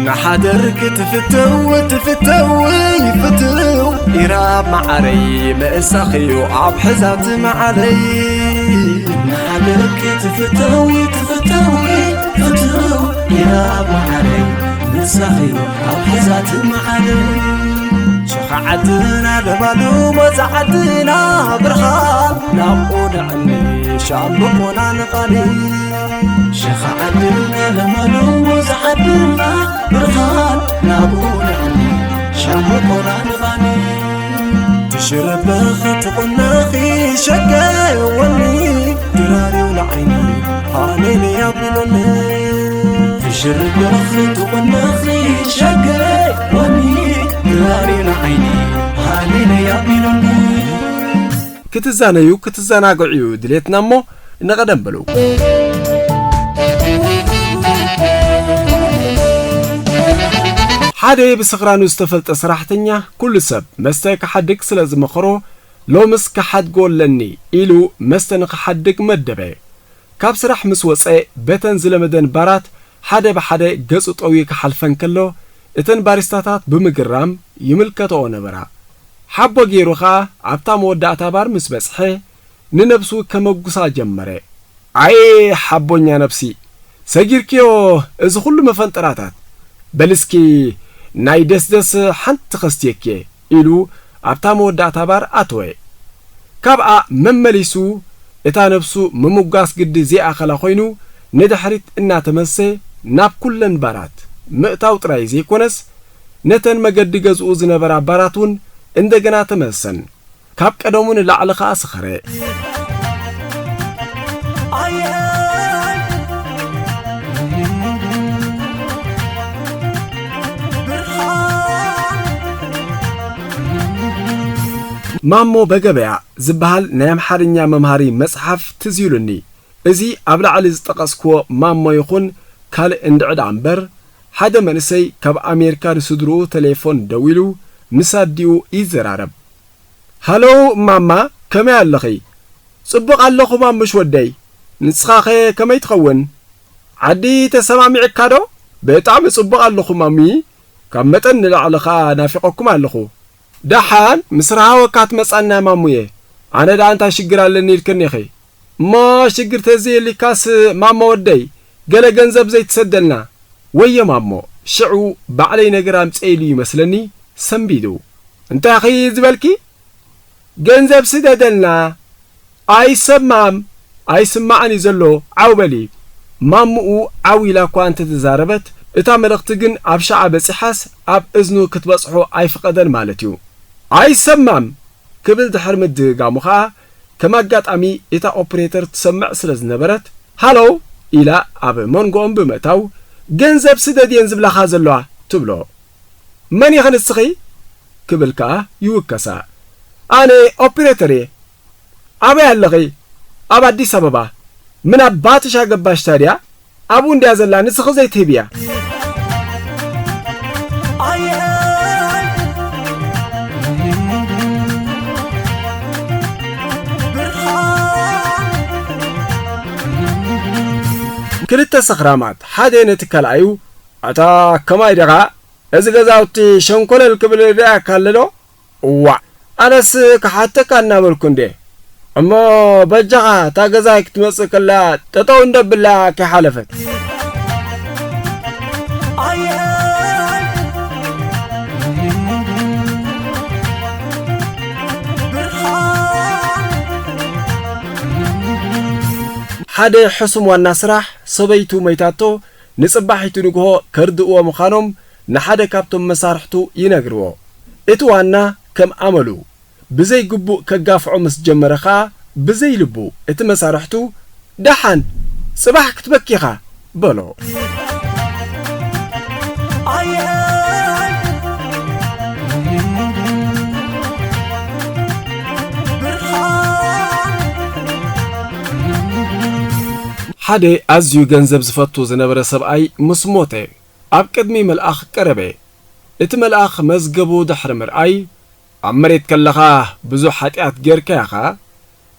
ንሓደር ክትፍተው ትፍተው ይፍትው ኢራብ መዓረይ ምእሳኽዩ ኣብ ሕዛት መዓረይ። ንሓደር ክትፍተው ትፍተው ይፍትው ኢራብ መዓረይ ምእሳኽዩ ኣብ ሕዛት መዓረይ። ሸኻ ዓድና ለማሉ መዛ ዓድና ብርሃን ናብኡ ንዕኒ ሻምብቆና ንቓኒ። ሸኻ ዓድና ለማሉ መዛ ዓድና ብርሃን ናብኡ ንዕኒ ሻምብቆና ንቓኒ። ትሽረበኺ ትቑነኺ ሸገወኒ ድራሪው ንዓይኒ ሃሌሉያ ቢሎኒ። ትሽርበኺ ትቑነኺ ሸገወኒ ድራሪው ንዓይኒ ሃሌሉያ ቢሎኒ። ክትዛነዩ ክትዘናግዑ እዩ ድሌትና እሞ ንቐደም በሉ። ሓደ ብስኽራኑ ዝተፈልጠ ሰራሕተኛ ኩሉ ሰብ መስተ ክሓድግ ስለ ዝመኸሮ ሎምስ ክሓድጎ ኣለኒ ኢሉ መስተ ንኽሓድግ መደበ። ካብ ስራሕ ምስ ወጸ በተን ዝለመደን ባራት ሓደ ብሓደ ገጹ ጠውዩ ክሓልፈን ከሎ እተን ባሪስታታት ብምግራም ይምልከተኦ ነበራ። ሓቦ ገይሩ ኸኣ ኣብታ መወዳእታ ባር ምስ በጽሐ ንነብሱ ከመጉሳ ጀመረ። ኣየ ሓቦኛ ነብሲ፣ ሰጊርክዮ እዚ ኹሉ መፈንጠራታት? በል እስኪ ናይ ደስደስ ሓንቲ ከስትየኪ ኢሉ ኣብታ መወዳእታ ባር ኣተወ። ካብኣ መመሊሱ እታ ነብሱ ምምጓስ ግዲ ዘይኣኸላ ኮይኑ ንድሕሪት እናተመሰ ናብ ኩለን ባራት ምእታው ጥራይ ዘይኮነስ ነተን መገዲ ገዝኡ ዝነበራ ባራት እውን እንደገና ተመሰን። ካብ ቀደሙ ንላዕሊ ኸኣ ሰኸረ። ማሞ በገበያ ዝበሃል ናይ ኣምሓርኛ መምሃሪ መጽሓፍ ትዝ ኢሉኒ። እዚ ኣብ ላዕሊ ዝጠቐስክዎ ማሞ ይኹን ካልእ እንድዒ ደኣ እምበር፣ ሓደ መንእሰይ ካብ ኣሜሪካ ንስድርኡ ተሌፎን ደዊሉ ምስ ኣዲኡ ይዘራረብ። ሃሎ ማማ፣ ከመይ ኣለኺ? ጽቡቕ ኣለኹ ማሙሽ ወደይ። ንስኻኸ ከመይ ትኸውን? ዓዲ ተሰማሚዕካ ዶ? ብጣዕሚ ጽቡቕ ኣለኹ ማሚ። ካብ መጠን ንላዕሊ ኸኣ ናፊቐኩም ኣለኹ። ደሓን ምስ ረሃወካ ትመጻና ማሙየ። ኣነ ደኣ እንታይ ሽግር ኣለኒ ኢልክኒ ኢኺ? እሞ ሽግር ተዘየሊካስ ማሞ ወደይ፣ ገለ ገንዘብ ዘይትሰደልና? ወየ ማሞ፣ ሽዑ ባዕለይ ነገር ኣምጽኤ ኢሉ ይመስለኒ ሰንቢዱ። እንታይኺ ዝበልኪ? ገንዘብ ስደደልና። ኣይሰማም፣ ኣይስማዕን እዩ ዘሎ፣ ዓው በሊ። ማሙኡ ዓው ኢላ እኳ እንተተዛረበት፣ እታ መልእኽቲ ግን ኣብ ሸዓ በጺሓስ ኣብ እዝኑ ክትበጽሖ ኣይፍቐደን ማለት እዩ። ኣይሰማም ክብል ድሕሪ ምድግጋሙ ኸኣ፣ ከም ኣጋጣሚ እታ ኦፕሬተር ትሰምዕ ስለ ዝነበረት፣ ሃሎ ኢላ ኣብ መንጎኦም ብምእታው፣ ገንዘብ ስደድ እየን ዝብላኻ ዘለዋ ትብሎ። መን ኢኺ ንስኺ? ክብል ከኣ ይውከሳ። ኣነ ኦፕሬተር እየ። ኣበይ ኣለኺ? ኣብ ኣዲስ ኣበባ። ምን ኣባትሽ ኣገባሽ ታድያ? ኣብኡ እንድያ ዘላ፣ ንስኺ ዘይትህብያ። ክልተ ሰኽራማት፣ ሓደ ነቲ ካልኣዩ፣ ኣታ ከማይ ዲኻ? እዚ ገዛውቲ ሸንኮለል ክብል ርኣካ ኣሎ ዶ? እዋእ፣ ኣነስ ክሓተካ እናበልኩ እንዴ። እሞ በጃኻ እታ ገዛይ ክትመጽእ ከላ ጠጠው እንደብላ ከይሓለፈት። ሓደ ሕሱም ዋና ስራሕ ሰበይቱ መይታቶ ንጽባሒቱ ንግሆ ከርድእዎ ምዃኖም ንሓደ ካብቶም መሳርሕቱ ይነግርዎ። እቲ ዋና ከም ኣመሉ ብዘይ ግቡእ ከጋፍዖ ምስ ጀመረ ኸኣ ብዘይ ልቡ እቲ መሳርሕቱ፣ ደሓን ጽባሕ ክትበኪ ኢኻ በሎ። ሓደ ኣዝዩ ገንዘብ ዝፈቱ ዝነበረ ሰብኣይ ምስ ሞተ፣ ኣብ ቅድሚ መልኣኽ ቀረበ። እቲ መልኣኽ መዝገቡ ድሕሪ ምርኣይ፣ ኣብ መሬት ከለኻ ብዙሕ ሓጢኣት ጌርካ ኢኻ፣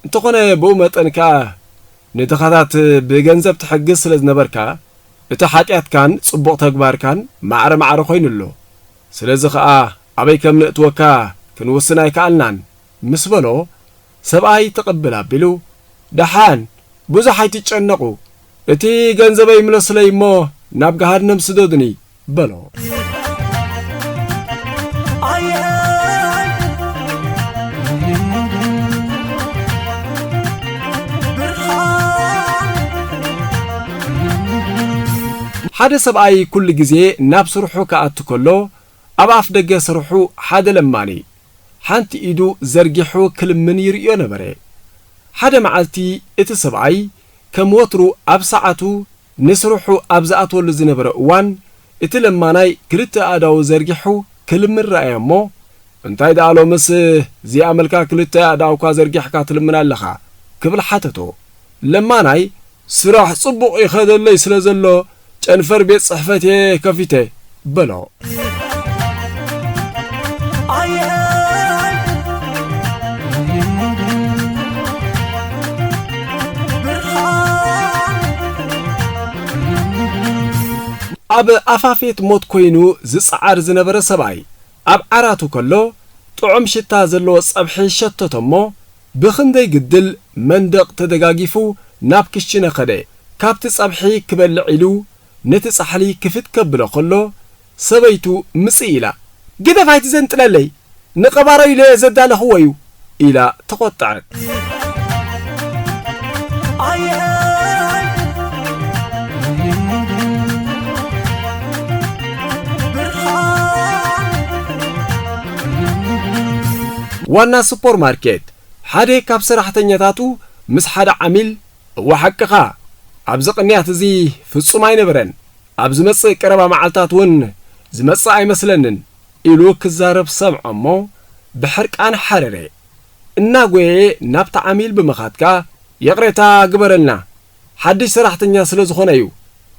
እንተኾነ ብኡ መጠን ከኣ ንድኻታት ብገንዘብ ትሕግዝ ስለ ዝነበርካ፣ እቲ ሓጢኣትካን ጽቡቕ ተግባርካን ማዕረ ማዕረ ኮይኑ ኣሎ። ስለዚ ኸኣ ኣበይ ከም ንእትወካ ክንውስን ኣይከኣልናን ምስ በሎ፣ ሰብኣይ ትቕብል ኣቢሉ፣ ደሓን ብዙሕ ኣይትጨነቑ፣ እቲ ገንዘበይ ምለሱለይ እሞ ናብ ገሃድነም ስደዱኒ በሎ። ሓደ ሰብኣይ ኩሉ ግዜ ናብ ስርሑ ክኣቱ ከሎ፣ ኣብ ኣፍ ደገ ስርሑ ሓደ ለማኒ ሓንቲ ኢዱ ዘርጊሑ ክልምን ይርእዮ ነበረ። ሓደ መዓልቲ እቲ ሰብኣይ ከም ወትሩ ኣብ ሰዓቱ ንስርሑ ኣብ ዝኣትወሉ ዝነበረ እዋን፣ እቲ ለማናይ ክልተ ኣእዳዉ ዘርጊሑ ክልምን ረኣዮ እሞ፣ "እንታይ ደኣ ሎምስ ዚኣመልካ ክልተ ኣእዳውካ ዘርጊሕካ ትልምን ኣለኻ?" ክብል ሓተቶ። ለማናይ፣ "ስራሕ ጽቡቕ ይኸደለይ ስለ ዘሎ፣ ጨንፈር ቤት ጽሕፈት እየ ከፊተ" በሎ። ኣብ ኣፋፌት ሞት ኮይኑ ዝጸዓር ዝነበረ ሰብኣይ፣ ኣብ ዓራቱ ከሎ፣ ጥዑም ሽታ ዘለዎ ጸብሒ ሸተቶ እሞ፣ ብኽንደይ ግድል መንደቕ ተደጋጊፉ ናብ ክሽነ ኸደ። ካብቲ ጸብሒ ክበልዕ ኢሉ ነቲ ጻሕሊ ክፍት ከብሎ ከሎ፣ ሰበይቱ ምጽእ ኢላ፣ "ግደፍ ኣይትዘንጥለለይ፣ ንቐባሮ ኢለ ዘዳለኽዎ እዩ" ኢላ ተቖጥዐት። ዋና ሱፐርማርኬት ሓደ ካብ ሰራሕተኛታቱ ምስ ሓደ ዓሚል፣ "እወ ሓቅኻ፣ ኣብዚ ቅንያት እዚ ፍጹም ኣይነበረን፣ ኣብ ዝመጽእ ቀረባ መዓልታት እውን ዝመጽእ ኣይመስለንን" ኢሉ ክዛረብ ሰምዖ እሞ ብሕርቃን ሓረረ። እናጎየየ ናብቲ ዓሚል ብምኻድ ከኣ፣ "ይቕሬታ ግበረልና፣ ሓድሽ ሰራሕተኛ ስለ ዝኾነ እዩ።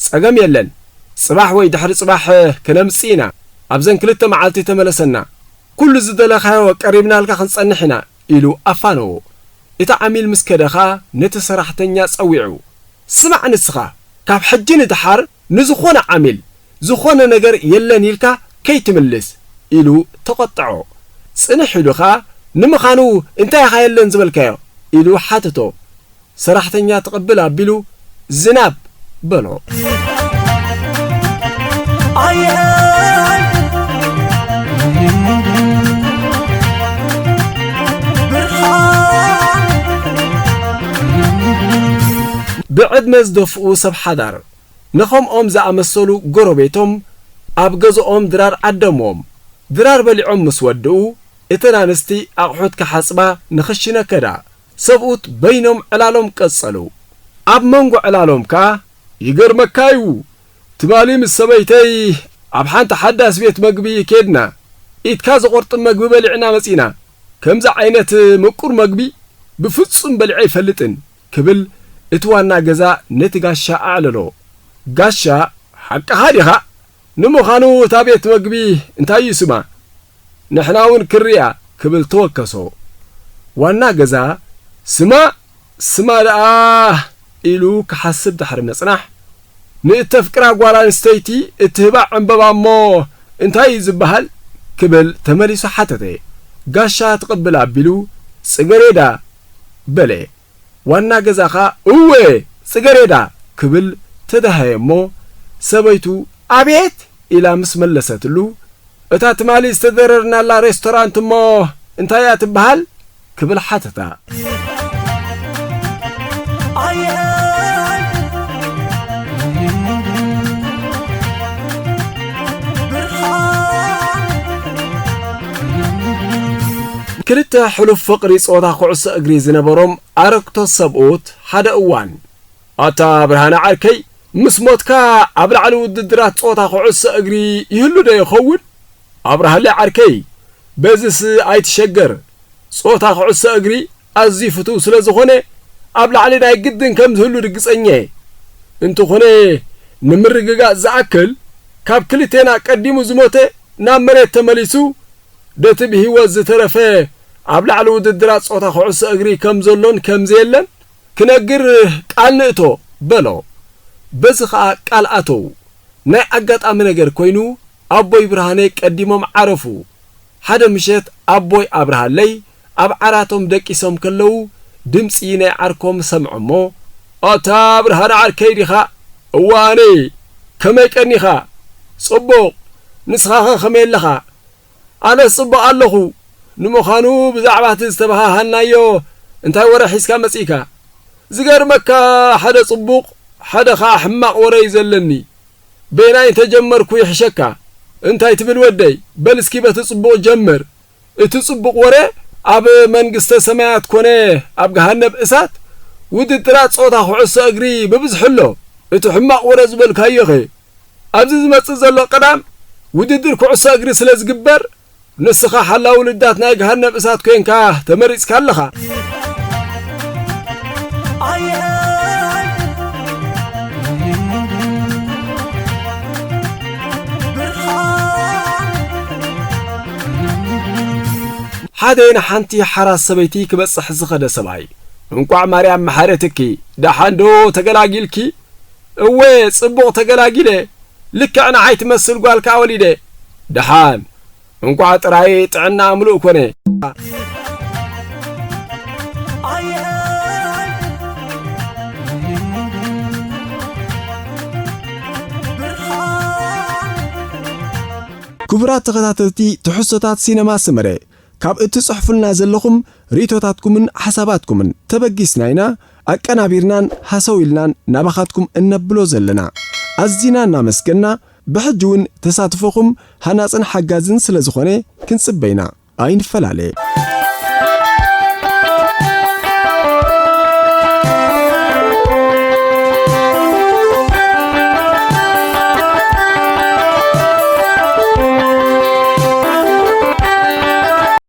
ጸገም የለን። ጽባሕ ወይ ድሕሪ ጽባሕ ክነምጽእ ኢና። ኣብዘን ክልተ መዓልቲ ተመለሰና። ኩሉ ዝደለኻዮ ቀሪብናልካ ክንጸንሕ ኢና" ኢሉ ኣፋነዎ። እቲ ዓሚል ምስ ከደ ኸኣ ነቲ ሰራሕተኛ ጸዊዑ፣ "ስማዕ ንስኻ፣ ካብ ሕጂ ንደሓር ንዝኾነ ዓሚል፣ ዝኾነ ነገር የለን ኢልካ ከይትምልስ" ኢሉ ተቖጥዖ። ጽንሕ ኢሉ ኸኣ፣ "ንምዃኑ እንታይ ኢኻ የለን ዝበልካዮ?" ኢሉ ሓተቶ። ሰራሕተኛ ትቕብል ኣቢሉ፣ "ዝናብ" በሎ። ብዕድመ ዝደፍኡ ሰብ ሓዳር፣ ንኸምኦም ዝኣመሰሉ ጎረቤቶም ኣብ ገዝኦም ድራር ዓደምዎም። ድራር በሊዖም ምስ ወድኡ፣ እተን ኣንስቲ ኣቑሑት ክሓጽባ ንኽሽነ ከዳ። ሰብኡት በይኖም ዕላሎም ቀጸሉ። ኣብ መንጎ ዕላሎም ከኣ፣ "ይገርመካ እዩ፣ ትማሊ ምስ ሰበይተይ ኣብ ሓንቲ ሓዳስ ቤት መግቢ ኬድና፣ ኢድካ ዝቖርጥም መግቢ በሊዕና መጺና። ከምዚ ዓይነት ምቁር መግቢ ብፍጹም በሊዐ ኣይፈልጥን" ክብል እቲ ዋና ገዛ ነቲ ጋሻ ኣዕለሎ። ጋሻ፣ "ሓቅኻ ዲኻ? ንምዃኑ እታ ቤት መግቢ እንታይ እዩ ስማ? ንሕና እውን ክርያ" ክብል ተወከሶ። ዋና ገዛ፣ "ስማ፣ ስማ ደኣ" ኢሉ ክሓስብ ድሕሪ ምጽናሕ፣ "ንእተፍቅራ ጓል ኣንስተይቲ እትህባ ዕምበባ እሞ እንታይ እዩ ዝበሃል?" ክብል ተመሊሱ ሓተተ። ጋሻ ትቕብል ኣቢሉ፣ "ጽገሬዳ" በለ። ዋና ገዛ ኸኣ፣ "እወ፣ ጽገሬዳ" ክብል ተደሃየ እሞ፣ ሰበይቱ "ኣቤት" ኢላ ምስ መለሰትሉ፣ "እታ ትማሊ ዝተደረርናላ ሬስቶራንት እሞ እንታይ እያ ትበሃል?" ክብል ሓተታ። ክልተ ሕሉፍ ፍቕሪ ጸወታ ኩዕሶ እግሪ ዝነበሮም ኣረግቶት ሰብኡት ሓደ እዋን፣ "ኣታ ብርሃነ ዓርከይ፣ ምስ ሞትካ ኣብ ላዕሊ ውድድራት ጸወታ ኩዕሶ እግሪ ይህሉ ዶ ይኸውን?" "ኣብርሃለይ ዓርከይ፣ በዝስ ኣይትሸገር፣ ጸወታ ኩዕሶ እግሪ ኣዝዩ ፍቱው ስለ ዝኾነ፣ ኣብ ላዕሊ ናይ ግድን ከም ዝህሉ ርግጸኛ እየ። እንተኾነ፣ ንምርግጋጽ ዝኣክል፣ ካብ ክልቴና ቀዲሙ ዝሞተ ናብ መሬት ተመሊሱ፣ ነቲ ብህይወት ዝተረፈ ኣብ ላዕሊ ውድድራት ጸወታ ኩዕሶ እግሪ ከም ዘሎን ከም ዘየለን ክነግር ቃል ንእቶ" በሎ። በዚ ኸኣ ቃል ኣተዉ። ናይ ኣጋጣሚ ነገር ኮይኑ ኣቦይ ብርሃነ ቀዲሞም ዓረፉ። ሓደ ምሸት ኣቦይ ኣብርሃለይ ኣብ ዓራቶም ደቂሶም ከለዉ ድምጺ ናይ ዓርኮም ሰምዖሞ፣ "ኣታ ብርሃነ ዓርከይ ዲኻ? እዋነይ፣ ከመይ ቀኒኻ? ጽቡቕ፣ ንስኻኸ ከመይ ኣለኻ?" "ኣነስ ጽቡቕ ኣለኹ። ንምዃኑ ብዛዕባ እቲ ዝተበሃሃልናዮ እንታይ ወረ ሒዝካ መጺእካ?" "ዝገርመካ፣ ሓደ ጽቡቕ፣ ሓደ ኸኣ ሕማቕ ወረ እዩ ዘለኒ። በየናይ እንተጀመርኩ ይሕሸካ? እንታይ ትብል ወደይ? በል እስኪ በቲ ጽቡቕ ጀምር። እቲ ጽቡቕ ወረ ኣብ መንግስተ ሰማያት ኮነ ኣብ ገሃነብ እሳት ውድድራት ጾታ ኩዕሶ እግሪ ብብዝሒ ኣሎ። እቲ ሕማቕ ወረ ዝበልካዮኸ? ኣብዚ ዝመጽእ ዘሎ ቀዳም ውድድር ኩዕሶ እግሪ ስለ ዝግበር፣ ንስኻ ሓላዊ ልዳት ናይ ገሃነብ እሳት ኮንካ ተመሪጽካ ኣለኻ። ሓደ ንሓንቲ ሓራስ ሰበይቲ ክበጽሕ ዝኸደ ሰብኣይ፣ "እንቋዕ ማርያም መሓረትኪ፣ ደሓን ዶ ተገላጊልኪ?" "እወ፣ ጽቡቕ ተገላጊለ፣ ልክዕ ንዓይ ትመስል ጓል ከኣ ወሊደ። ደሓን፣ እንቋዕ ጥራይ ጥዕና ምሉእ ኮነ።" ክቡራት ተኸታተልቲ ትሕዝቶታት ሲነማ ሰመረ፣ ካብ እትጽሕፉልና ዘለኹም ርእይቶታትኩምን ሓሳባትኩምን ተበጊስና ኢና ኣቀናቢርናን ሃሰው ኢልናን ናባኻትኩም እነብሎ ዘለና። ኣዚና እናመስገና፣ ብሕጂ እውን ተሳትፎኹም ሃናጽን ሓጋዝን ስለ ዝኾነ ክንጽበ ኢና። ኣይንፈላለ።